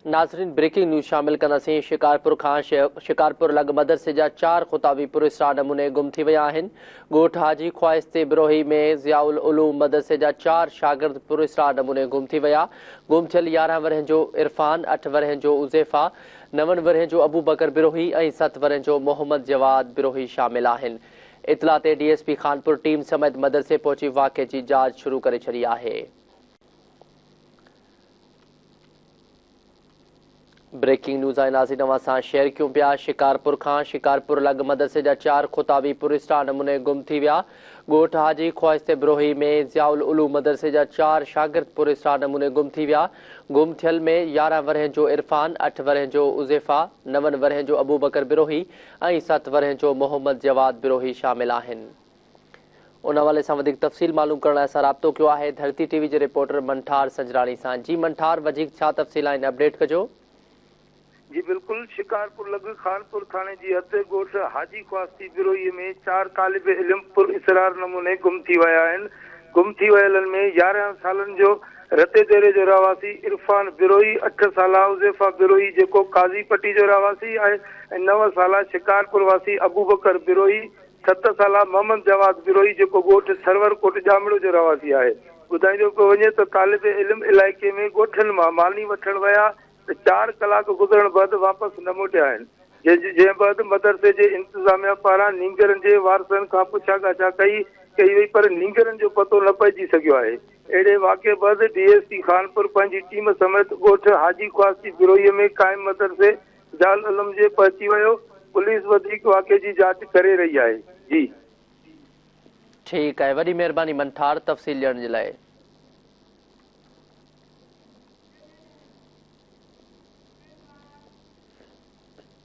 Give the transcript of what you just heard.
ناظرين breaking news شامل ڪنداسين شڪارپور کان شڪارپور لڳ مدرسي جا چار خطابي پراسرار نموني گم ٿي ويا آهن ڳوٺ حاجي خواستي بروهي ۾ ضياء العلوم مدرسي جا چار شاگرد پراسرار نموني گم ٿي ويا گم ٿيل 11 ورهين جو عرفان، اٺ ورهين جو عزيفه، نون ورهين جو ابوبڪر بروهي ۽ ست ورهين جو محمد جواد بروهي شامل آهن اطلاع تي D S P Khanpur team سميت مدرسي پهچي واقعي جي جاچ شروع ڪري ڇڏي آهي. بريڪنگ نيوز آهي ناظرين اوهان سان شيئر ڪيون پيا شڪارپور کان شڪارپور لڳ مدرسي جا چار خطابي پراسرار نموني گم ٿي ويا ڳوٺ حاجي خواستي بروهي ۾ ضياء العلوم مدرسي جا چار شاگرد پراسرار نموني گم ٿي ويا گم ٿيل ۾ 11 ورهين جو عرفان، اٺ ورهين جو عزيفه، نون ورهين جو ابوبڪر بروهي ۽ ست ورهين جو محمد جواد بروهي شامل آهن. ان حوالي سان وڌيڪ تفصيل معلوم ڪرڻ لاء اسان رابطو ڪيو آهي ڌرتي ٽي وي جي رپورٽر منٺار سنجراڻي سان جي منٺار وڌيڪ ڇا تفصيل آهن اپڊيٽ ڪجو. جي بلڪل شڪارپور لڳ خانپور ٿاڻي جي حد ڳوٺ حاجي خواستي بروهي ۾ چار طالب علم پر اسرار نموني گم ٿي ويا آهن گم ٿي ويلن ۾ 11 سالن جو رتي ديري جو رهواسي عرفان بروهي، اٺ سالا عزيفه بروهي جيڪو قاضي پٽي جو رهواسي آهي ۽ نو سالا شڪارپور واسي ابوبڪر بروهي ست سالا محمد جواد بروهي جيڪو ڳوٺ سرور ڪوٽ ڄامڙو جو رهواسي آهي. ٻڌائيندو پيو وڃي ته طالب علم علائقي ۾ ڳوٺن مان ماني وٺڻ ويا ته چار ڪلاڪ گذرڻ بعد واپس نه موٽيا آهن جنهن بعد مدرسي جي انتظاميا پاران نينگرن جي وارثن کان پڇا ڳاڇا ڪئي ڪئي وئي پر نينگرن جو پتو نه پئجي سگهيو آهي. اهڙي واقعي بعد ڊي ايس پي خانپور پنهنجي ٽيم سميت ڳوٺ حاجي خواستي بروهي ۾ قائم مدرسي ضياء العلوم جي پهچي ويو، پوليس وڌيڪ واقعي جي جاچ ڪري رهي آهي. جي. ٺيڪ آهي وڏي مهرباني منٺار تفصيل ڏيڻ جي لاء.